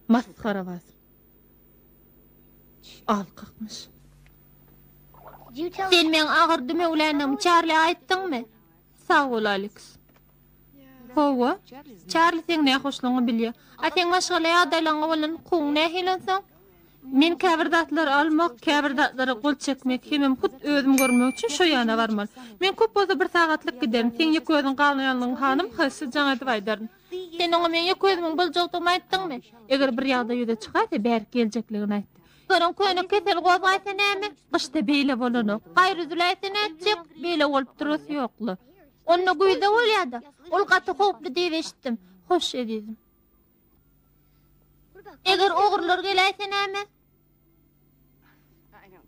Masgarabaz. Al kakmyş. Sen meň agyr dümewländigimi Çarlä aýtdyňmy? Sag bol, Aleks. Hawa, Çarli seň nähoşlugyňy bilýär. A seň maşgala ýagdaýlaryňa bolan hukugyň nähili onsoň? Men käbir zatlary almak, käbir zatlara gol çekmek hemem hut özüm görmek üçin şo ýana barmaly. Men köp bolsa bir sagatlyk giderin. Seň ýeke özüň galmaýanlygyňy hanym Hesse jaň edip aýdaryn. Sen oňa meň ýeke özümiň boljakdygymy aýtdyňmy? Eger bir ýagdaý ýüze çykaýsa, bärik geljekligini aýtdy. Soraň köne kesel gozgaýsa näme? Gyşda beýle bolanok. Gaýry üzüläýse nätjek? Beýle bolup durasy ýok-la. Onda güýzde bolýa-da. Ol gaty howply diýip eşitdim. Hoş, ezizim. Eger ogrular geläýse näme?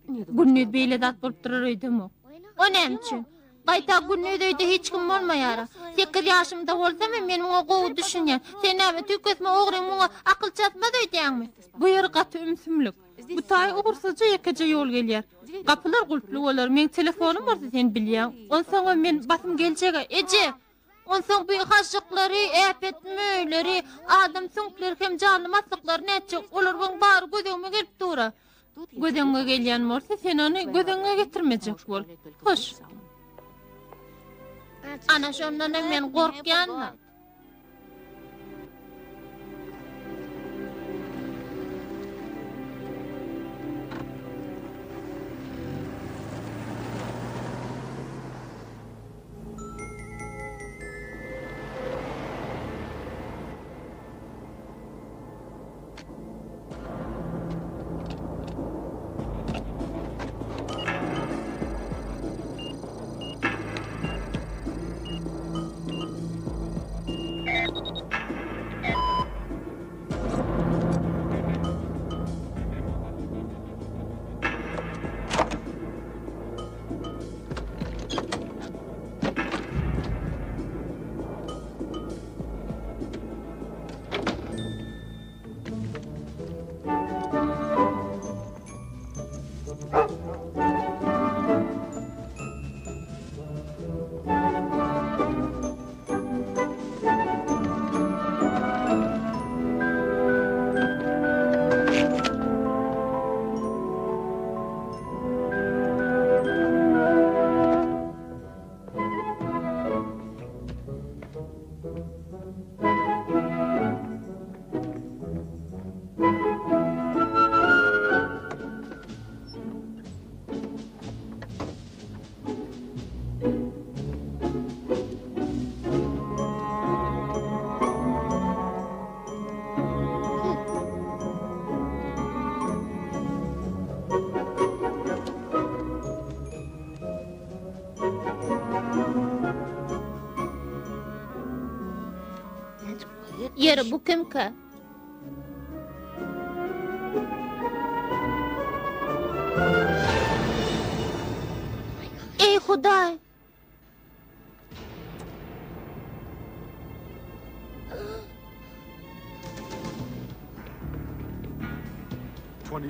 Gündiz beýle zat bolup durar öýdemok. O näme üçin? Gaýta gündiz öýde hiç kim bolmaýar-a. Sekiz ýaşymda bolsam hem men muňa gowy düşünýän. Sen näme, tüýkesme ogryň muňa akyl çatmaz öýdýäňmi? Bu ýer gaty ümsümlik. Bu taý ugursyzja ýekeje ýol gelýär. Gapylar gulply bolar. Meň telefonym bolsa sen bilýäň. Onsoňam men basym geljeg-ä. Eje! Onsoň bu haşyklary, äpet möýleri, adam süňkleri hem janly maslyklary nätjek? Olaryň bary göz öňüme gelip dur-a. Göz öňüňe gelýän bolsa, sen ony göz öňüňe getirmejek bol. Hoş. Ana şondanam men gorkýan-da. Ýeri, bu kimkä? Eý, Hudaý!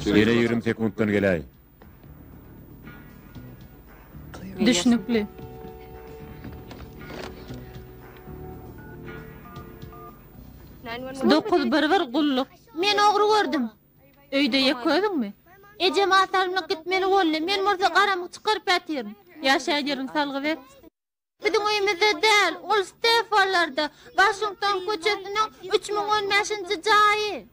Ýene 20 sekuntdan geläý. Düşnükli. 911 gulluk. Men ogry gördüm. Öýde ýeke özüňmi? Ejem asalymlyk gitmeli boldy. Men bolsa garamyk çykaryp ýatyryn. Ýaşaýan ýeriňi salgy ber. Biziň öýümizde däl, ol Stefanlarda, Waşington köçesiniň 3015-nji jaýy.